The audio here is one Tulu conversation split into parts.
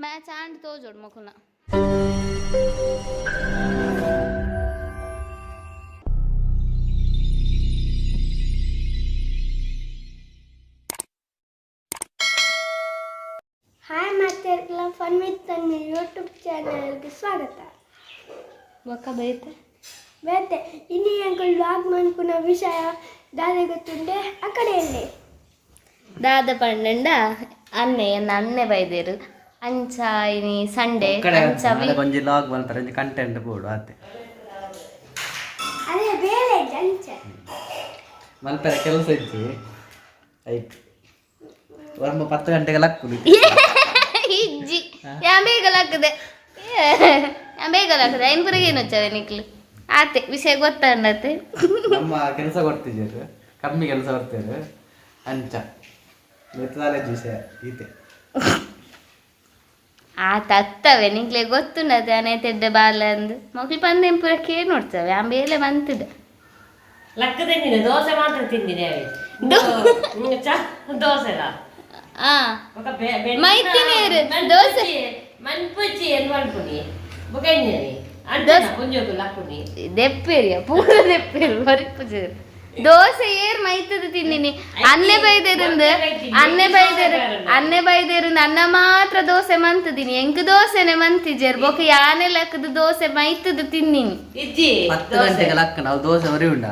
ಮ್ಯಾಚ್ ಆಂಡ್ ತೋಜೋಡು ಮೊಕುಲ್ನ. ಹಾಯ್ ಮಾತಾಡ್ಲ ಫನ್ ವಿತ್ ತನ್ವಿ ಯೂಟ್ಯೂಬ್ ಚಾನಲ್ಗೆ ಸ್ವಾಗತ. ಬೊಕ್ಕ ಬೈತೆ. ಬೇತೆ ಇನ್ನು ಅಂಕಲ್ ವ್ಲಾಗ್ ಮನ್ಪುನ ವಿಷಯ ದಾದೆ ಗೊತ್ತುಂಡೆ ಆ ಕಡೆಯಲ್ಲಿ. ದಾದ ಪಂಡಂಡ ಅನ್ನೆ ಎನ್ನ ಅನ್ನೆ ಬೈದೇರು ಅಂಚ ಇನಿ ಸಂಡೆ ಅಂಚ ಒಂಜಿ ಲಾಗ್ ಮಲ್ಪರೆ ಒಂಜಿ ಕಂಟೆಂಟ್ ಬೋಡು ಆತೆ. ಅದೇ ಬೇಳೆ ಜಂಚ. ಮಲ್ಪರೆ ಕೆಲಸ ಇಜ್ಜಿ ಐಟ್ ಒರ್ಂಬ 10 ಗಂಟೆಗೆ ಲಕ್ಕುದು. ಇಜ್ಜಿ, ಯಾ ಬೇಗ ಲಕ್ಕದೆ, ಯಾ ಬೇಗ ಲಕ್ಕದೆ. ಐನ್ ಪುರಗೆ ಏನು వచ్చಾವೆ ನಿಕ್ಲು ಆತೆ ವಿಷಯ ಗೊತ್ತಂಡತೆ. ನಮ್ಮ ಕೆಲಸ ಕೊಡ್ತಿದ್ದೀರು, ಕಮ್ಮಿ ಕೆಲಸ ಕೊಡ್ತೇವೆ ಅಂಚ ಮೆತ್ತದಾಲೆ ವಿಷಯ ಈತೆ. ಆತ ಅತ್ತವೆ ನಿಂಕ್ಲೆ ಗೊತ್ತುಂಡತೆ ಅನೆ ತೆಡ್ಡೆ ಬಾಲ ಅಂದು ಮೊಕ್ಲು ಪಂದೆಂ ಪೂರ ಕೇ ನೋಡ್ತವೆ ಆಮೇಲೆ ಬಂತಿದೆ. ಲಕ್ಕ ತಿಂದಿನಿ, ದೋಸೆ ಮಾತ್ರ ತಿಂದಿನಿ ಅವೆ ಚಾ ದೋಸೆಲ. ಆ ಮೈತಿನೇರು, ದೋಸೆ. ಮನ್ಪುಚಿ ಏನು ಮನ್ಪುನಿ ಬೊಕ ಎಂಜನಿ ಅಂಚನ ಪುಂಜೋಕು ಲಕ್ಕುನಿ. ದೆಪ್ಪೇರಿಯ ಪೂರ ದೆಪ್ಪೇರು ಬರಿಪುಜೇರು ದೋಸೆ ಏರ್ ಮೈತದ ತಿಂದಿನಿ. ಅನ್ನೆ ಬೈದೇರಿಂದ ಅನ್ನೆ ಬೈದೇರು ಅನ್ನೆ ಬೈದೇರಿಂದ ಅನ್ನ ಮಾತ್ರ ದೋಸೆ ಮಂತದಿನಿ. ಎಂಕ್ ದೋಸೆನೆ ಮಂತಿಜೇರು ಬೊಕ ಯಾನೆ ಲಕ್ಕದ ದೋಸೆ ಮೈತದ ತಿಂದಿನಿ. ಇಜ್ಜಿ. 10 ಗಂಟೆಗೆ ಲಕ್ಕ ನಾವು ದೋಸೆ ಹೊರಿ ಉಂಡ.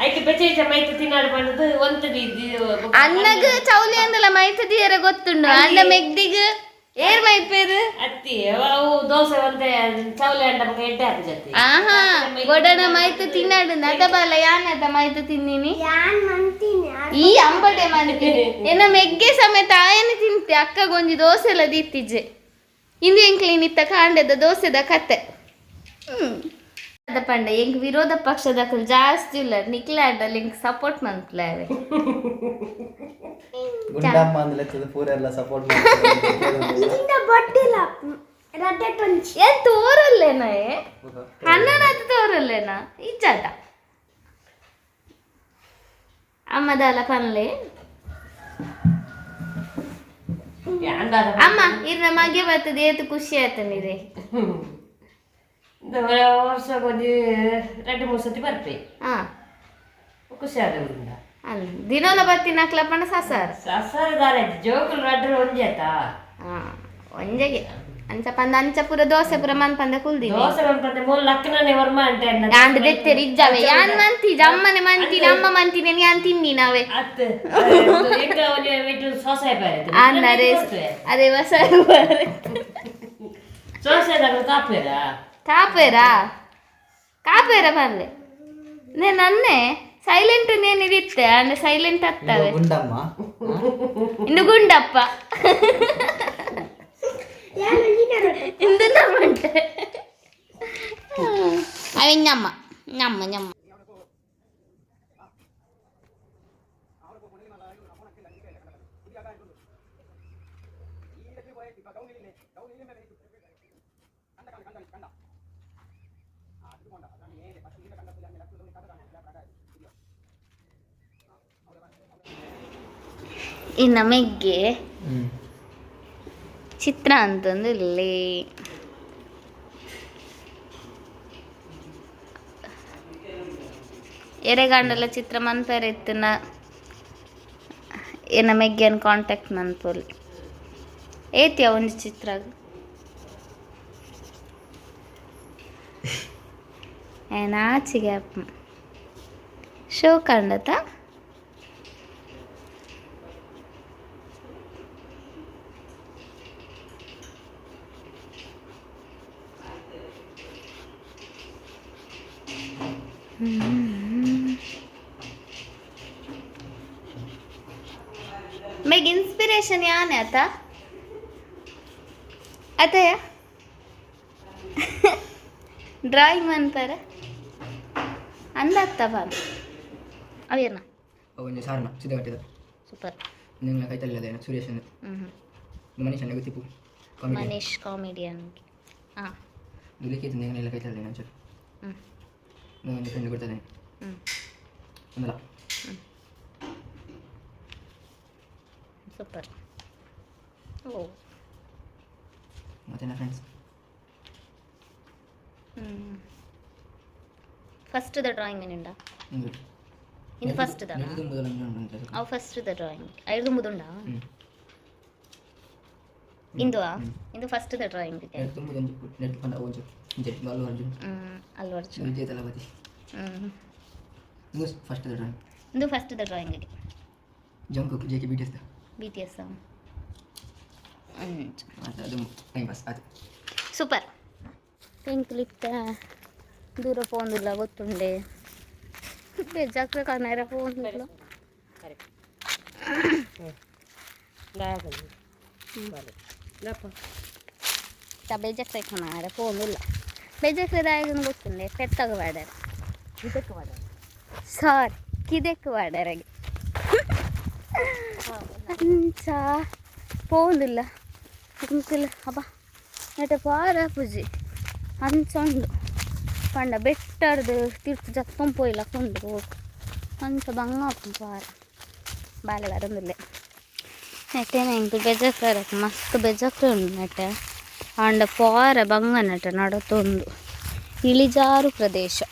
ಐಕೆ ಬೆಚ್ಚ ಮೈತು ತಿನ್ನಾಡು ಪಂಡದು ಒಂತದಿ. ಅನ್ನಗ ಚೌಲಿ ಅಂದಲ ಮೈತದಿಯರ ಗೊತ್ತುಂಡು ಅಣ್ಣ ಮೆಗ್ದಿಗ್ ಏರ್ ಮೈಪೇರು. ಅತ್ತಿ ಅವು ದೋಸೆ ಒಂತೆ ಚೌಲೆ ಅಂಡ ಬೊಕ ಎಡ್ಡೆ ಹಾಕು ಜತ್ತಿ. ಆಹಾ ಗೊಡಣ ಮೈತು ತಿನ್ನಾಡು ನಟ ಬಾಲ ಯಾನದ ಮೈತು ತಿಂದಿನಿ. ಯಾನ್ ಮಂತೀನಿ. ಈ ಅಂಬಡೆ ಮಂತೀನಿ ಎನ್ನ ಮೆಗ್ಗೆ ಸಮೇತ ಆಯನ ತಿಂತೆ. ಅಕ್ಕಗೊಂಜಿ ದೋಸೆ ಎಲ್ಲ ದಿತ್ತಿಜ್ಜೆ ಇಂದು ಎಂಕ್ಲಿನ್ ಇತ್ತ ಕಾಂಡೆದ ದೋಸೆದ ಕತೆ. ಅದ ಪಂಡ ಎಂಕ್ ವಿರೋಧ ಪಕ್ಷದ ಜಾಸ್ತಿ ಇಲ್ಲ ನಿಕ್ಲಾಡಲ್ಲಿ ಎಂಕ್ ಸಪೋರ್ಟ್ ಮನ್ಪ್ಲಾವೆ. ಗುಂಡಮ್ಮ ಅಂದ್ರೆ ಲೆಕ್ಕದ ಪೂರ ಎಲ್ಲ ಸಪೋರ್ಟ್. ಇದರಿಂದ ಬಡ್ಡಿಲ್ಲ ರಡ್ಡೆ ಟೊಂಚಿ. ಏನ್ ತೋರಲ್ಲೇನ ಅಣ್ಣನಾದ ತೋರಲ್ಲೇನ ಇಜ್ಜಾತ ಅಮ್ಮದಲ್ಲ ಪನ್ಲೆ. ಅಂದಾದ. ಅಮ್ಮ ಇರ್ನ ಮಗೆ ಬರ್ತದೆ ಏತು ಖುಷಿ ಆಯ್ತು ನೀರೇ. ವರ್ಷ ಒಂಜಿ 2 3 ಸತಿ ಬರ್ಪೆ. ಹಾ. ಖುಷಿ ಆದ ಉಂಡ. ಅಲ್ಲ ದಿನೋಲ ಬತ್ತಿ ನಕ್ಲಪ್ಪಣ ಸಸಾರ. ಸಸಾರ ಜೋಕುಲು ರಡ್ಡರು ಒಂಜಿ ಆತಾ. ಹಾ ಒಂಜೆಗೆ ಅಂಚ ಪಂದ ಅಂಚ ಪೂರ ದೋಸೆ ಪೂರ ಮನ್ ಪಂದ ಕುಲ್ದಿನಿ. ದೋಸೆ ಮನ್ಪಂದೆ ಮೂಲ ಲಕ್ಕನನೆ ವರ್ಮ ಅಂಟೆ ಅನ್ನ. ಆಂಡ್ ದೆತ್ತೆರ್ ಇಜ್ಜಾವೆ ಯಾನ್ ಮಂತಿ ಅಮ್ಮನೆ ಮಂತೀನಿ ಅಮ್ಮ ಮಂತೀನಿ ಯಾನ್ ತಿನ್ನಿ ನಾವೇ. ಅತ್ ಎಂಕ ಒಂಜಿ ಇಟ್ಟು ಸೋಸೆ ಬಾರೆ. ಅರೆ ಅದೇ ಹೊಸ. ಸೋಸೆ ದಾಗ ಕಾಪೇರ. ಕಾಪೇರಾ ಕಾಪೇರ ಬಂದೆ ನೇ ನನ್ನೆ ಸೈಲೆಂಟ್ ನೇನಿದಿತ್ತೆ ಅಂಡ್ ಸೈಲೆಂಟ್ ಆಗ್ತವೆ. ಗುಂಡಮ್ಮ. ಇನ್ನು ಗುಂಡಪ್ಪ. ಯಾನ್ ಇಂದು ನಮ್ಮಂಟೆ ಅವೆ ನಮ್ಮ ನಮ್ಮ ನಮ್ಮ ಇನ್ನು ಮೆಗ್ಗೆ ಚಿತ್ರ ಅಂತಂದು ಇಲ್ಲಿ ಎರೆಗಾಂಡಲ ಚಿತ್ರ ಮನ್ಪೇರೆ ಇತ್ತನ ಎನ್ನ ಮೆಗ್ಗೆನ್ ಕಾಂಟ್ಯಾಕ್ಟ್ ಮನ್ಪೊಲಿ ಏತಿಯ ಒಂಜಿ ಚಿತ್ರ ಏನ ಆಚಿಗೆ ಅಪ್ಪ ಶೋ ಕಂಡತ. ಮೇಗ್ ಇನ್ಸ್ಪಿರೇಷನ್ ಯಾನೆ ಆತ ಅತಯ ಡ್ರಾಯಿಂಗ್ ಮನ್ಪರೆ ಅಂದತ್ತ ಬಾನ್ ಅವೇನ. ಒಂಜಿ ಸಾರನ ಸಿದ್ಧಗಟ್ಟಿದ. ಸೂಪರ್. ನಿಂಗ್ಲ ಕೈತಲ್ಲದೇನ ಸುರೇಶ್. ಹ್ಞೂ. ಮನೀಶ್ ಅಣ್ಣ ಗೊತ್ತಿಪ್ಪು ಕಾಮಿಡಿ. ಮನೀಶ್ ಕಾಮಿಡಿಯನ್ ಹಾಂ. ದುಲಿಖಿತ ನಿಂಗ್ಲ ಕೈತಲ್ಲೇನ ಒಂಚೂರು. ಹ್ಞೂ. ಒಂದು ಫ್ರೆಂಡ್ ಕೊಡ್ತದೆ. ಹ್ಞೂ. ಒಂದಲ್ಲ. ಸೂಪರ್. ಓ. ಮತ್ತೆ ಫ್ರೆಂಡ್ಸ್. ಹ್ಞೂ, ಫಸ್ಟ್ the drawing ಏನುಂಡ? ಒಂದು. ಇದು ಫಸ್ಟ್ the ತುಂಬುದಲ್ಲ ಉಂಟು. ಅವು ಫಸ್ಟ್ the drawing ಐದು ತುಂಬುದುಂಡಾ? ಹ್ಞೂ. ಇಂದುವಾ, ಇಂದು ಫಸ್ಟ್ the drawing. ಎರಡು ತುಂಬುದು, ಒಂಜಿ ನೆಟ್ ಪಂಡ ಒಂಜಿ ಇಂಚೆ ಅಲ್ಲು ಅರ್ಜುನ್. ಹ್ಞೂ, ಅಲ್ಲು ಅರ್ಜುನ್. ವಿಜಯ್ ತಲಪತಿ. ಹ್ಞೂ. ಇದು ಫಸ್ಟ್ ಡ್ರಾಯಿಂಗ್. ಇಂದು first the drawing. Jungkook, J K, B T S. B T S. ಅದು ಅದು ಟೈಮ್ ಪಾಸ್ ಅದು. ಸೂಪರ್. ಎಂಕ್ಲಿತ್ತ ದೂರ ಪೋಂದುಲ್ಲ ಗೊತ್ತುಂಡೆ, ಬೇಜಾಕ್ರೆ ಕಣ್ಣಾರ ಪೋಂದುಲ್ಲ. ಬೇಜಾಕ್ರೆ ಕಣ್ಣಾರ ಪೋಂದುಲ್ಲ. ಬೇಜಾಕ್ರೆ ದಾಯಗನ ಗೊತ್ತುಂಡೆ, ಪೆತ್ತಗ ವಾಡಾರ, ಸಾರಿ, ಕಿದೆಕ್ ವಾಡಾರಗೆ ಅಂಚ ಪೋಂದುಲ್ಲ ಎಂಕುಲು. ಅಬ್ಬ, ನೆಟ ಪಾರ ಪೂಜಿ ಅಂಚ ಉಂಡು ಪಂಡ ಬೆಟ್ಟರ್ದು ತಿರ್ತು ಜತ್ತೊಂದು ಪೋಯಿಲಕ್ಕ ಉಂಡು. ಅಂಚ ಬಂಗ ಆಪುಂಡು ಪಾರ. ಬಾಲೆ ಬರೊಂದುಲ್ಲೆ ನೆಟ್ಟೇನ. ಎಂಕ್ ಬೇಜಾಕ್ರೆ ಮಸ್ತ್ ಬೇಜಾಕ್ರೆ ಉಂಡು ನೆಟ್ಟೆ. ಆಂಡ ಪಾರ ಬಂಗ ನೆಟ ನಡತೊಂದು, ಇಳಿಜಾರು ಪ್ರದೇಶ.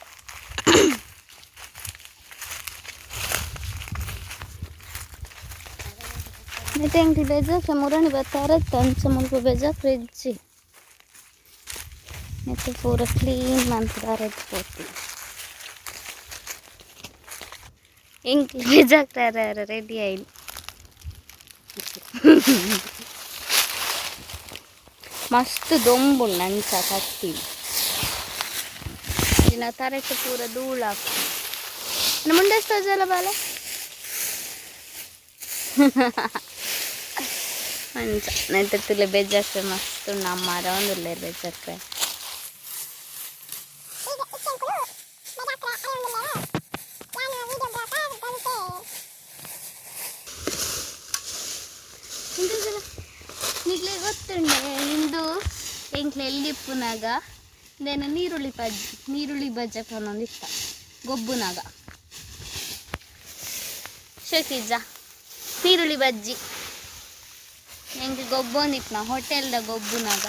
ನೆಟ್ಟೆ ಎಂಕ್ ಬೇಜಾಕ್ರೆ ಮುರಣಿ ಬತ್ತಾರೆ. ಅಂಚ ಮುಲ್ಪ ಬೇಜಾಕ್ರೆ ಇಜ್ಜಿ. ನೆತ್ತೆ ಪೂರ ಕ್ಲೀನ್ ಮಲ್ತ್ದ್ ಪೋತಿ. ಎಂಕ್ ಬೇಜಾಕ್ರೆ ರೆಡಿ ಆಯ್ಲ್. ಮಸ್ತ್ ದೊಂಬುಂಡು. ಅಂಚ ಕಟ್ಟಿ ದಿನ ತರೆಟ್ ಪೂರ ಧೂಳು ಆಪುಂಡು. ಮುಂಡೆ ತೋಜಲ್ಲ ಬಾಲೆ. ಅಂಚ ನೆತ್ತ ತುಲೆ ಬೇಜಾಕ್ರೆ ಮಸ್ತ್ ಉಂಡು. ಅಮ್ಮಾರ ಉಲ್ಲೆರ್ ಬೇಜಾಕ್ರೆ. ನಿಕ್ಲೆ ಗೊತ್ತುಂಡೆ ಇಂದು ಎಂಕ್ಲೆ ಎಲ್ಲಿಪ್ಪುನಾಗ ಇಂದೇನ ನೀರುಳ್ಳಿ ಬಜ್ಜಿ, ನೀರುಳ್ಳಿ ಬಜ್ಜೆ ಪನೊಂದು ಇಷ್ಟ ಗೊಬ್ಬುನಾಗ. ಶೋಕಿಜ್ಜ ನೀರುಳ್ಳಿ ಬಜ್ಜಿ? ಎಂಕ್ ಗೊಬ್ಬೊಂದಿಪ್ಪುನ ಹೋಟೆಲ್ದ ಗೊಬ್ಬುನಾಗ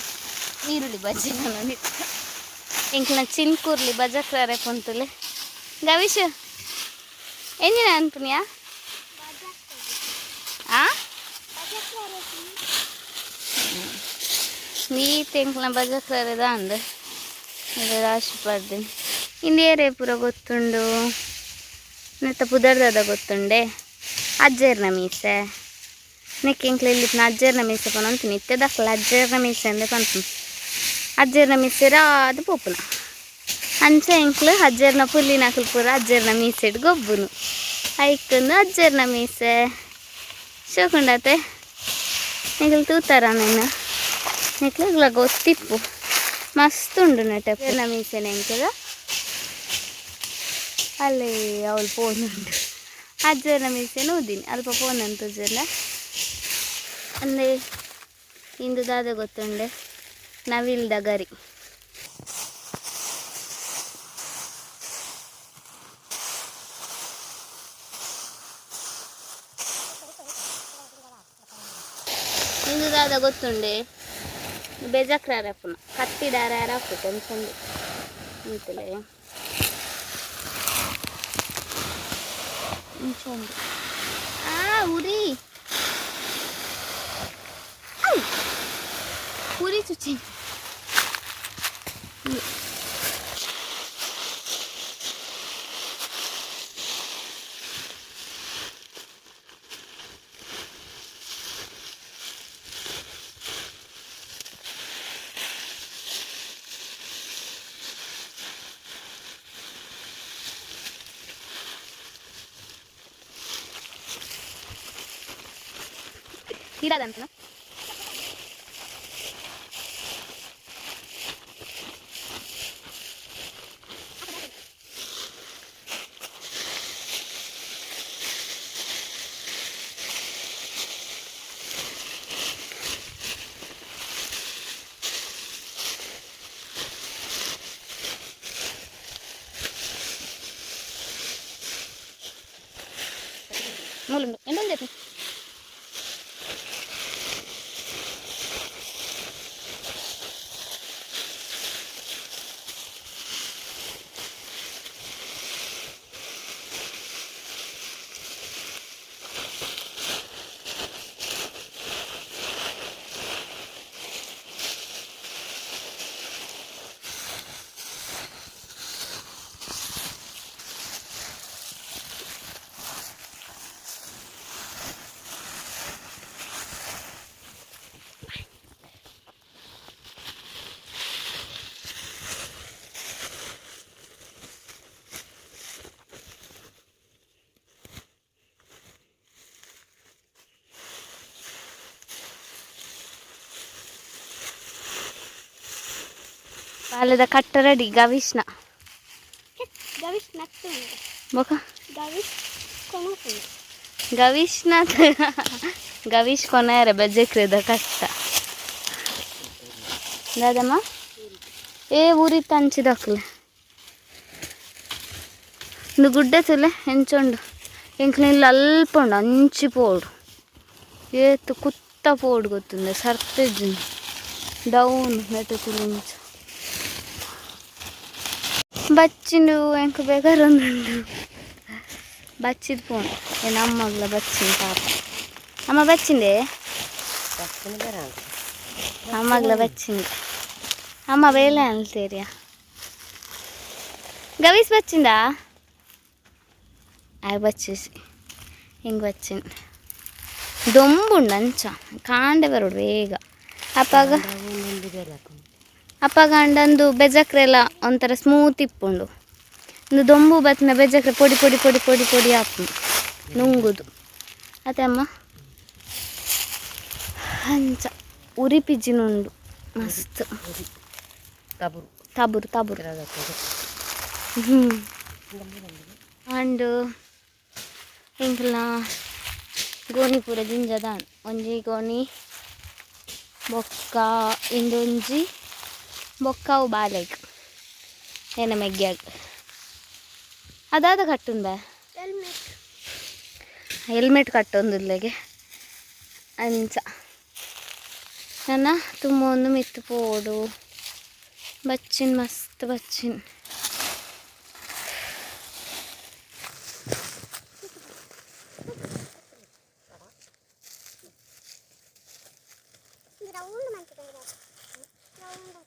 ನೀರುಳ್ಳಿ ಬಜ್ಜಿ ಪನೊಂದಿತ್ತ. ಎಂಕ್ಲ ಚಿನ್ಕೂರ್ಲಿ ಬಜಕ್ರಾರೆ ಪೊಂತುಲೆ. ಗವಿಶ್, ಎಂಜಿನ ಅನ್ಪುನಿಯಾ? ಆ ನೀಟ್ ಎಂಕ್ಲ ಬಜಕ್ರಾರೆ ದಾಂದ್ ಇದು ರಾಶಿ ಪಡ್ದಿನಿ. ಇಂದು ಏರೆ ಪೂರ ಗೊತ್ತುಂಡು? ನೆತ್ತ ಪುದರ್ದಾದ ಗೊತ್ತುಂಡೆ? ಅಜ್ಜೆರ್ನ ಮೀಸೆ. ನೆಕ್ ಎಂಕ್ಲ ಇಲ್ಲಿ ಅಜ್ಜೆರ್ನ ಮೀಸೆ ಪನೊಂತೀನಿ. ಇತ್ತೆ ದಕ್ಲ ಅಜ್ಜೆರ್ನ ಮೀಸೆ ಅಂದೆ ಪನ್ಪುನು. ಅಜ್ಜೆರ್ನ ಮೀಸೆ ರಾದ್ ಪೋಪುನ. ಅಂಚ ಎಂಕ್ಲು ಅಜ್ಜೆರ್ನ ಪುಲ್ಲಿನಕುಲು ಪೂರ ಅಜ್ಜೆರ್ನ ಮೀಸೆಡ್ ಗೊಬ್ಬುನು. ಐಕೊಂದು ಅಜ್ಜೆರ್ನ ಮೀಸೆ ಶೋಕುಂಡತೆ. ಎಂಕುಲು ತೂತಾರ ನಿನ್ನ ನಿಕ್ಲೆಗ್ಲ ಗೊತ್ತಿಪ್ಪು. ಮಸ್ತ್ ಉಂಡು ನೆಟೆ ಅಜ್ಜೆರ್ನ ಮೀಸೆನೆ ಎಂಕುಲು. ಅಲ್ಲಿ ಅವಳು ಫೋನ್ ಉಂಡು. ಅಜ್ಜೆರ್ನ ಮೀಸೆನ ಊದಿನಿ ಅಲ್ಪ ಫೋನ್ ಅಂತ ತೂಜೆಲ್ಲ. ಅಂದೆ ಇಂದು ದಾದ ಗೊತ್ತುಂಡೆ? ನವಿಲ್ದ ಗರಿ. ಇಂದು ದಾದ ಗೊತ್ತುಂಡೆ? ಬೇಜಾಕ್ರಾರ ಪುನ ಕತ್ತಿಡಾರ ಅಪ್ಪು ಕೊಂಚೊಂದು ಇಂತಲೇ ಇಂಚೊಂದು. ಆ ಉರಿ ಔ! ಉರಿ ಚುಚ್ಚಿ. ತೀರಾದಂತನ. ಮೂಲುಂಡು ಎಂದೊಂದು ಜೆತ್ತಿ ಬಾಲೆದ ಕಟ್ಟರಡಿ ಗವಿಷ್ಣ ಗವಿಶ್ ನತ್ತು ಬೊಕ ಗವಿಶ್ ಕೊನಪುಂಡು ಗವಿಷ್ಣ ಗವಿಶ್ ಕೊನೆಯರೆ ಬಜೆಕ್ರೆದ ಕಟ್ಟ ದಾದಮ್ಮ ಏ ಊರಿತ್ತ ಅಂಚಿದಕ್ಲೆ ಇಂದು ಗುಡ್ಡೆ ತುಲೆ ಎಂಚುಂಡು ಎಂಕ್ಲ ಇಲ್ಲ ಅಲ್ಪ ಉಂಡು ಅಂಚಿ ಪೋಡು ಏತ್ ಕುತ್ತ ಪೋಡು ಗೊತ್ತುಂಡೆ ಸರ್ತೆಜ್ಜುಂಡು ಡೌನ್ ನೆಟ್ಟು ತುಲೆ ಇಂಚ ಬಚ್ಚಿಂಡು ಎಂಕ್ ಬೇಕಾರೊಂದುಂಡು ಬಚ್ಚಿದ ಪೋನು ಏನ್ ಅಮ್ಮಗ್ಲ ಬಚ್ಚಿನ ಪಾಪ ಅಮ್ಮ ಬಚ್ಚಿಂದೆ ಅಮ್ಮಗ್ಲ ಬಚ್ಚಿಂದೆ ಅಮ್ಮ ಬೇಲೆ ಅನ್ತೀರಿಯ ಗವೀಸ್ ಬಚ್ಚಿಂದ ಆಯ್ ಬಚ್ಚಿಸಿ ಹಿಂಗೆ ಬಚ್ಚಿನ ದೊಂಬುಂಡು ಅಂಚ ಕಾಂಡೆ ಬರೋಡು ಬೇಗ ಅಪ್ಪಾಗ ಅಪ್ಪಾಗ ಅಂಡಂದು ಬೆಜಕ್ರೆಲ್ಲ ಒಂಥರ ಸ್ಮೂತ್ ಇಪ್ಪುಂಡು ಇಂದು ದೊಂಬು ಬತ್ತಿನ ಬೆಜಕ್ರೆ ಪೊಡಿ ಪೊಡಿ ಪೊಡಿ ಪೊಡಿ ಪೊಡಿ ಆಪುಂಡು ನುಂಗುದು ಅತ್ತೆ ಅಮ್ಮ ಅಂಚ ಉರಿ ಪಿಜ್ಜಿನುಂಡು ಮಸ್ತ್ ತಬುರು ತಬುರು ತಬುರು ಹ್ಞೂ ಅಂಡು ಎಂಕ್ಲ ಗೋಣಿ ಪೂರ ಜಿಂಜದಾನ್ ಒಂಜಿ ಗೋಣಿ ಬೊಕ್ಕ ಇಂದೊಂಜಿ ಬೊಕ್ಕವು ಬಾಲೆಗ್ ಏನ ಮೆಗ್ಯಾಗ್ ಅದಾದ ಕಟ್ಟುನ್ ಬೇ ಹೆಲ್ಮೆಟ್ ಹೆಲ್ಮೆಟ್ ಕಟ್ಟೊಂದುಲ್ಲೆಗೆ ಅಂಚ ನನ್ನ ತುಂಬ ಒಂದು ಮಿತ್ತು ಪೋಡು ಬಚ್ಚಿನ್ ಮಸ್ತ್ ಬಚ್ಚಿನ್ ರೌಂಡ್ ಮಾಡ್ತಿದ್ದೆ ರೌಂಡ್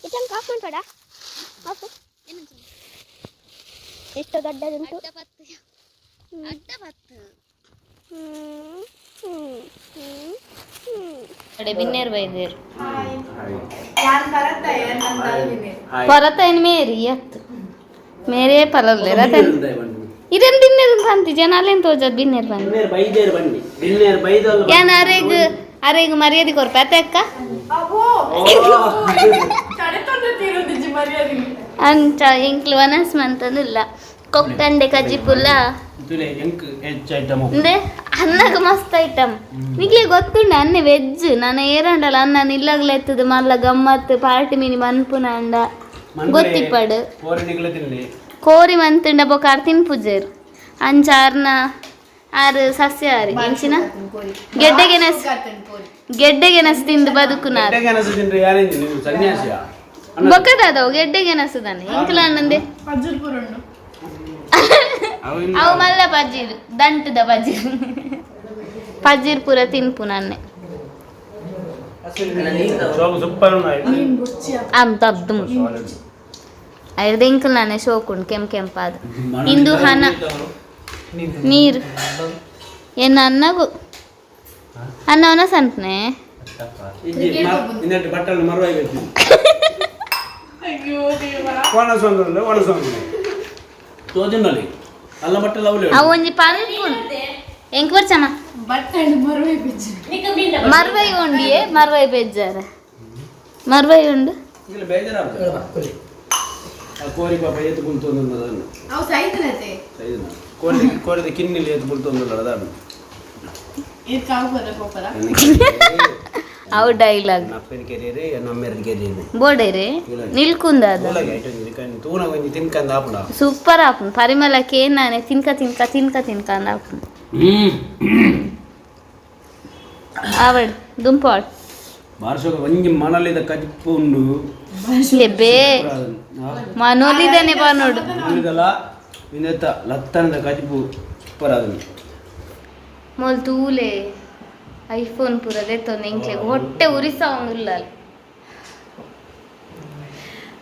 ಇದನ್ನು ಕಾಫ್ ಮಾಡ್ಬೇಡ ಆಫು ಎಷ್ಟು ದೊಡ್ಡದುಂಟು ಹ್ಮ್ ಹ್ಮ್ ಹ್ಮ್ ಹ್ಮ್ ಕಡೆ ಬಿನ್ನೇರು ಬೈದೇರು ಪರತೈನ್ ಮೇರಿ ಅತ್ತು ಮೇರೇ ಪರಲ್ಲೆ ರತನ್ ಇದನ್ ಬಿನ್ನೇರು ಬಂತಿ ಜನ ಅಲ್ಲೇನ್ ತೋಜದ್ ಬಿನ್ನೇರು ಬಂದು ಬಿನ್ನೇರು ಬೈದೇರು ಬನ್ನಿ ಬಿನ್ನೇರು ಬೈದಲ್ಲ ಯಾನ್ ಅರೆಗ್ ಅರೆಗ್ ಮರ್ಯಾದೆ ಕೊರ್ಪೆ ಅತ್ತೆ ಅಕ್ಕ ಅಂಚ ಎಂಕ್ಲು ವನಸ್ ಮಂತಂದಿಲ್ಲ ಕೊಕ್ಕಂಡೆ ಕಜ್ಜಿಪುಲ್ಲ ತುಲೆ ಎಂಕ್ ಹೆಚ್ಚು ಐಟಮ್ ಅಂದೆ ಅನ್ನಗ ಮಸ್ತ್ ಐಟಮ್ ನಿಕ್ಲೆ ಗೊತ್ತುಂಡ ಅನ್ನೆ ವೆಜ್ ನಾನು ಏರಂಡಲ ಅನ್ನ ನಿಲ್ಲಗ್ಲ ಎತ್ತದು ಮಲ್ಲ ಗಮ್ಮತ್ ಪಾರ್ಟಿ ಮಿನಿ ಮನ್ಪುನ ಅಂಡ ಗೊತ್ತಿಪ್ಪಡು ಕೋರಣಿಗಳ ತಿನ್ಲಿ ಕೋರಿ ಮಂತುಂಡ ಬೊಕ ಆರ್ ತಿನ್ಪುಜೇರು ಅಂಚ ಆರ್ನ ಆರು ಸಸ್ಯಾಹಾರಿ ಎಂಚಿನ ಗೆಡ್ಡೆಗೆನಸ್ ಗೆಡ್ಡೆಗೆನಸ್ ತಿಂದು ಬದುಕುನಾರು ಗೆಡ್ಡೆಗೆಣಸು ತಿನ್ರಿ ಯಾರೇನು ನೀವು ಸನ್ಯಾಸಿಯ ಬೊಕ್ಕದಾದವು ಗೆಡ್ಡೆಗೆನಸುದಾನೆ ಎಂಕ್ಲ ಅನ್ನಂದೆ ಅವು ಮಲ್ಲ ಪಜೀರ್ ದಂಟದ ಪಜೀರ್ ಪಜೀರ್ ಪೂರ ತಿನ್ಪು ನನ್ನೆ ಸೂಪರ್ ಅಂತ ಐದು ಎಂಕಲ್ ನಾನೇ ಶೋಕುಂಡು ಕೆಂಪ್ ಕೆಂಪಾದ ಇಂದು ಹನ ನೀರು ಏನ ಅನ್ನಗು ಅನ್ನವನ ಸಂತನೆ ಇನ್ನೆರಡು ಬಟ್ಟಲು ಮರವಾಗಿ ಒಣಸೊಂದು ಒಣಸೊಂದು ತೋಜಿನಲ್ಲಿ ಅಲ್ಲ ಬಟ್ಟಲು ಅವಲೇ ಅವು ಒಂಜಿ ಪನ್ಪುಂಡು ಎಂಕ್ ಬರ್ಚಮ್ಮ ಮರ್ವೈ ಉಂಡಿಯೇ ಮರ್ವೈ ಬೇಜಾರ ಮರ್ವೈ ಉಂಡು ಇಲ್ಲ ಬೇಜಾರಾಗ್ತದೆ. ಕೋರಿ ಪಾಪ ಏತು ಕುಲ್ತೊಂದು. ಅವು ಸೈತನತೆ. ಕೋರಿ ಕೋರಿದ ಕಿನ್ನಿಲಿ ಏತು ಕುಲ್ತೊಂದು ಅದಾನು. ಇದು ಕಾವು ಬರ ಪೋಪರ. ಅವು ಡೈಲಾಗ್. ಅಪ್ಪನ ಕೆರಿಯರ್, ನಮ್ಮೆರನ ಕೆರಿಯರ್. ಬೋಡೇರೆ ನಿಲ್ಕುಂದ ಅದ. ತೂನ ಒಂಜಿ ತಿನ್ಕಂದ ಆಪುಂಡ. ಸೂಪರ್ ಆಪುಂಡು. ಪರಿಮಳ ಕೇನಾನೆ ತಿನ್ಕ ತಿನ್ಕ ತಿನ್ಕ ತಿನ್ಕ ಅಂದ ಆಪುಂಡು. ಆವಡ್ ದುಂಪಾಡ್. ಬಾರ್ಸೋಗ ಒಂಜಿ ಮಣಲಿದ ಕಜಿಪ್ಪು ಉಂಡು. ಹೆಬ್ಬೆ ಮನೋಲಿದಾನೆ ಬಾನೋಡು. ಮಣಲಿದಲ ಇಂದೆತ್ತ ಲತ್ತನದ ಕಜಿಪ್ಪು ಸೂಪರ್ ಅದನ್ನು. ಮೊಲ್ ತೂಲೆ, ಐಫೋನ್ ಪೂರ ದೆತ್ತೊಂದು ಎಂಕ್ಲೆ ಹೊಟ್ಟೆ ಉರಿಸಾವಂಗಿಲ್ಲ.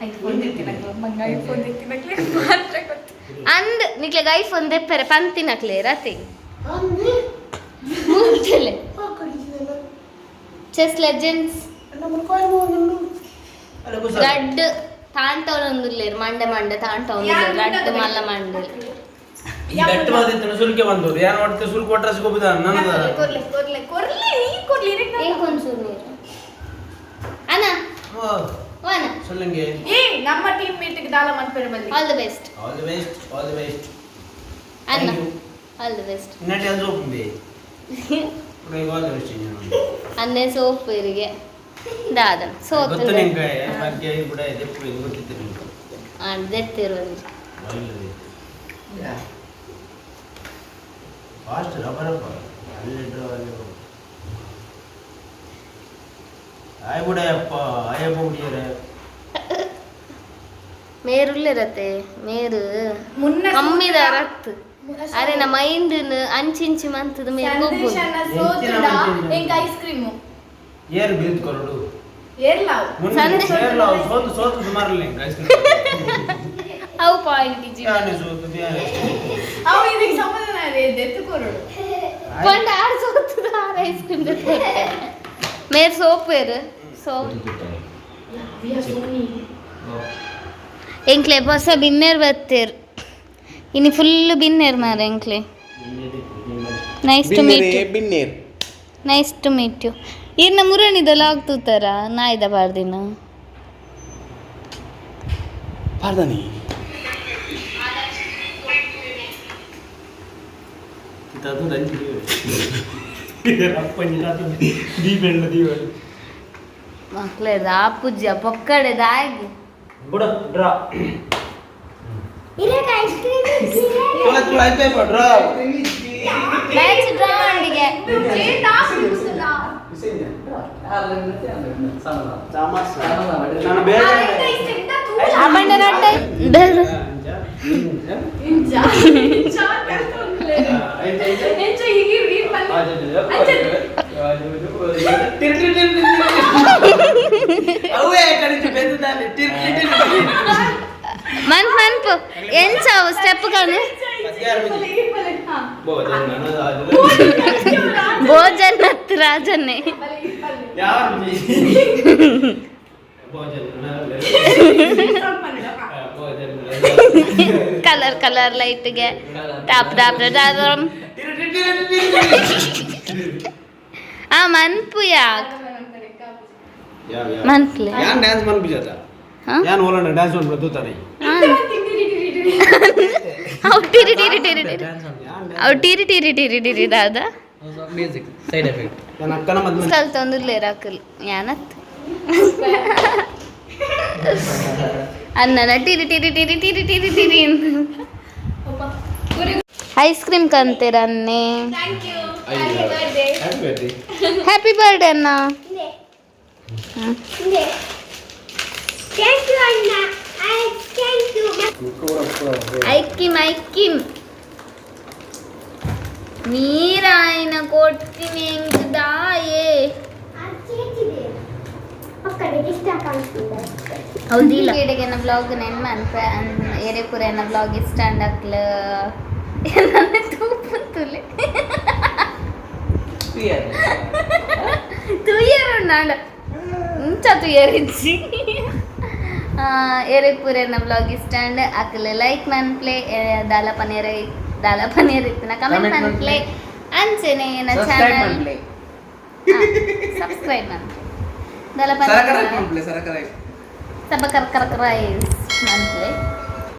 ಐಫೋನ್ ದೆತ್ತಿನಕ್ಲೆ ಮಂಗ, ಐಫೋನ್ ದೆತ್ತಿನಕ್ಲೆ ಮಾತ್ರ ಗೊತ್ತು. ಅಂದ್ ನಿಕ್ಲೆಗ್ ಐಫೋನ್ ದೆಪ್ಪರೆ ಪಂತಿನಕ್ಲೆ ರತಿ ಮೂರ್ಚಲೆ ಚೆಸ್ ಲೆಜೆಂಡ್ಸ್ ರಡ್ಡ್ ತಾಂಟವನೊಂದುಲ್ಲೇರು, ಮಂಡೆ ಮಂಡೆ ತಾಂಟವೊಂದುಲ್ಲೇರು, ರಡ್ಡ್ ಮಲ್ಲ ಮಂಡೆ. ಈ ಬೆಟ್ಟ ಮಾದಿತ್ತನ ಸುಲ್ಕೆ ಬಂದು ಯಾನ್ ಒಟ್ಟು ಸುಲ್ಕು ಒಟ್ರಾಸಿ ಗೊಬ್ಬದ ನನ್ನ. ಕೊರ್ಲೆ ಕೊರ್ಲೆ ಕೊರ್ಲೆ, ನೀ ಕೊರ್ಲಿ. ಏಕೊಂಚೂರು ನೀರು ಅಣ್ಣ ವಾನ. ಸೊಲ್ಲಂಗೆ. ಏ, ನಮ್ಮ ಟೀಮ್ ಮೇಟ್ ದಾಲ ಮನ್ಪೆರ ಬಲ್ಲಿ. All the best. All the best, all the best. ಅಣ್ಣ, ಆಲ್ the best. ಇನ್ನಟಿ ಅದು ಸೋಪುಂಬೆ ಆಲ್ the best. ಅನ್ನೆ ಸೋಪ್ ಇರಿಗೆ ದಾದನ್ ಸೋತು. ಗೊತ್ತು ನಿಂಗೆ ಬಗ್ಗೆ ಬಿಡ ಎಪ್ಪು ಇದು ಗೊತ್ತಿತ್ತು ನಿಂಗೆ. ದೆತ್ತಿರೋದು. ಫಾಸ್ಟ್ ರಬ್ಬರಪ್ಪ ಅಲ್ಲಿ ಡ್ರಾ ಅಲ್ಲಿ ಹೋಗು. ಆಯ್ ಬಿಡಯಪ್ಪ, ಆಯಪ್ಪ ಬಿಡಿಯರೆ. ಮೇರುಲ್ಲಿರತ್ತೆ ಮೇರು. ಮುನ್ನ ಕಮ್ಮಿದ ರತ್ತು ಅರೆ ನಮ್ಮ ಮೈಂಡ್ ಅಂಚಿಂಚಿ ಮಂತದ ಮೇರು ಗೊಬ್ಬು. ಸಂದೇಶನ ಸೋತುಡ ಎಂಕ್ ಐಸ್ ಕ್ರೀಮ್. ಏರ್ ಬೀಳ್ತು ಕೊರಡು. ಏರ್ಲಾವ್. ಮುಂದೆ. ಸಂದೇಶ- ಏರ್ಲ ಸೋತು ಸೋತು ಸುಮಾರು ನಿಂಗೆ ಐಸ್ ಕ್ರೀಮ್. ಅವು ಪಾಯಿಂಟ್ ಜಿ. ಯಾನೆ ಸೋತು ಯಾನೆ? ಅವು ಇದಕ್ಕೆ ಸಂಬಂಧ ದೆತ್ತು ಕೊರಡು. ಪಂಡ ಆರ್ ಸೋತದ ಆರ್ ಐಸ್ ಕ್ರೀಮ್. ಮೇರ್ ಸೋಪ್ ಬೇರು ಸೋಪ್. ಎಂಕ್ಲೆ ಹೊಸ ಬಿನ್ನೇರ್ ಬತ್ತೇರ್ ಇನಿ, ಫುಲ್ ಬಿನ್ನೇರ್ ಮಾರ ಎಂಕ್ಲೆ. ನೈಸ್ ಟು meet you. ಬಿನ್ನೇರ್. Nice to meet you. ಇರ್ನ ಮುರಣಿದಲ್ಲ ಆಗ್ತೂತಾರ ನಾಯ್ದ ಬಾರ್ದಿನ. ಪಾರ್ದನಿ. ತಾತು ರಂಜಿ ಅಪ್ಪಂಜಿ ತಾತು ದೀಪೆಳ್ಳ ದೀಪ. ಮಕ್ಳೇ ಆಪುಜ್ಜ ಪೊಕ್ಕಡೆ ದಾಗಿ. ಬುಡ ಡ್ರಾ. ಇರಕ್ಕೆ ಐಸ್ ಕ್ರೀಮ್. ತುಳ ತುಳ ಆಯ್ತು ಡ್ರಾ. Match draw ಅಂಡಿಗೆ. ನಾನು ಬೇರೆ. ಅಮ್ಮಣ್ಣ ರಡ್ಡ. ಇಂಚ ಇಂಚ ಎಂಚ ಹೀಗೆ ವೀರ್ ಪಲ್ಲೆ. ಅವೇ ಕಡಿಚು ಬೆಂದಾನೆ ಟಿರ್ ಟಿರ್ ಟಿರ್. ಮನ್ ಮನ್ಪು ಎಂಚಾವು ಸ್ಟೆಪ್ ಕಾನು. ಭೋಜನ್ ಹತ್ತು ರಾಜನ್ನೇ. ಯಾರು ಕಲರ್ ಕಲರ್ ಲೈಟ್ಗೆ ಟಾಪ್ ಟಾಪ್ ಟಾಪ್. ಆ ಮನ್ಪು ಯಾಕ್ ಮನ್ಪ್ಲೆ. ಯಾನ್ ಡ್ಯಾನ್ಸ್ ಮನ್ಪಿಜಾತ? ಹಾ? ಯಾನ್ ಓಲಂಡ ಡ್ಯಾನ್ಸ್ ಮನ್ಪು ತೂತಾನೆ. ಅವು ಟಿರಿ ಟಿರಿ ಟಿರಿ ಟಿರಿ, ಅವು ಟಿರಿ ಟಿರಿ ಟಿರಿ ಟಿರಿ ದಾದ. Music side effect. ನನ್ನ ಅಕ್ಕನ ಮದ್ವೆ. ಕಲ್ತೊಂದುಲ್ಲೇರ್ ಅಕಲ್ ಯಾನತ್ ಅನ್ನನ ಟಿರಿ ಟಿರಿ ಟಿರಿ ಟಿರಿ ಟಿರಿ ಟಿರಿ. ಐಸ್ ಕ್ರೀಮ್ ಕಂತೀರ ಅನ್ನೆ. Thank you, happy birthday. Happy birthday. Happy birthday ಅಣ್ಣ. Thank you ಅಣ್ಣ, I thank you. ಐಕ್ಕಿಮ್ ಐಕ್ಕಿಮ್ ನೀರಾಯಿನ ಕೊಡ್ತೀನಿ ಎಂಕ್ ದಾಯೆ. ಪಕ್ಕದ ಇಷ್ಟ ಕಾಣಿಸ್ತಿದೆ. ಹೌದಿಲ್ಲ ಈಡೆಗೆ ಬ್ಲಾಗ್ ನೆನ್ ಮನ್ಪೆ ಏರೆ ಪೂರ ಎನ್ನ ಬ್ಲಾಗ್ ಇಷ್ಟ ಅಂಡಕ್ಲ ತೂಪುತ್ತುಲೆ ತುಯ್ಯರ್ ಉಂಡಾಂಡ ಇಂಚ ತುಯ್ಯರಿಜ್ಜಿ. ಏರೆ ಪೂರ ಎನ್ನ ಬ್ಲಾಗ್ ಇಷ್ಟ ಅಂಡ್ ಅಕ್ಲೆ ಲೈಕ್ ಮನ್ಪ್ಲೆ, ದಾಲ ಪನ್ನೀರ್ ದಾಲ ಪನ್ನೀರ್ ಇತ್ತಿನ ಕಮೆಂಟ್ Comment. ಮನ್ಪ್ಲೆ, ಅಂಚೆನೆ ಎನ್ನ ಸಬ್ಸ್ಕ್ರೈಬ್ ಚಾನಲ್ ಮನ್ಪ್ಲೆ. ಸಬ್ಸ್ಕ್ರೈಬ್ ಮನ್ಪ್ಲೆ ದಾಲ ಸರಕರ ಪನ್ನೀರ್ ಮನ್ಪ್ಲೆ ಸರಕರ. ಸಬ ಕರ್ ಕರ್ ಕರ್. ಮಂತ್ಲೆ.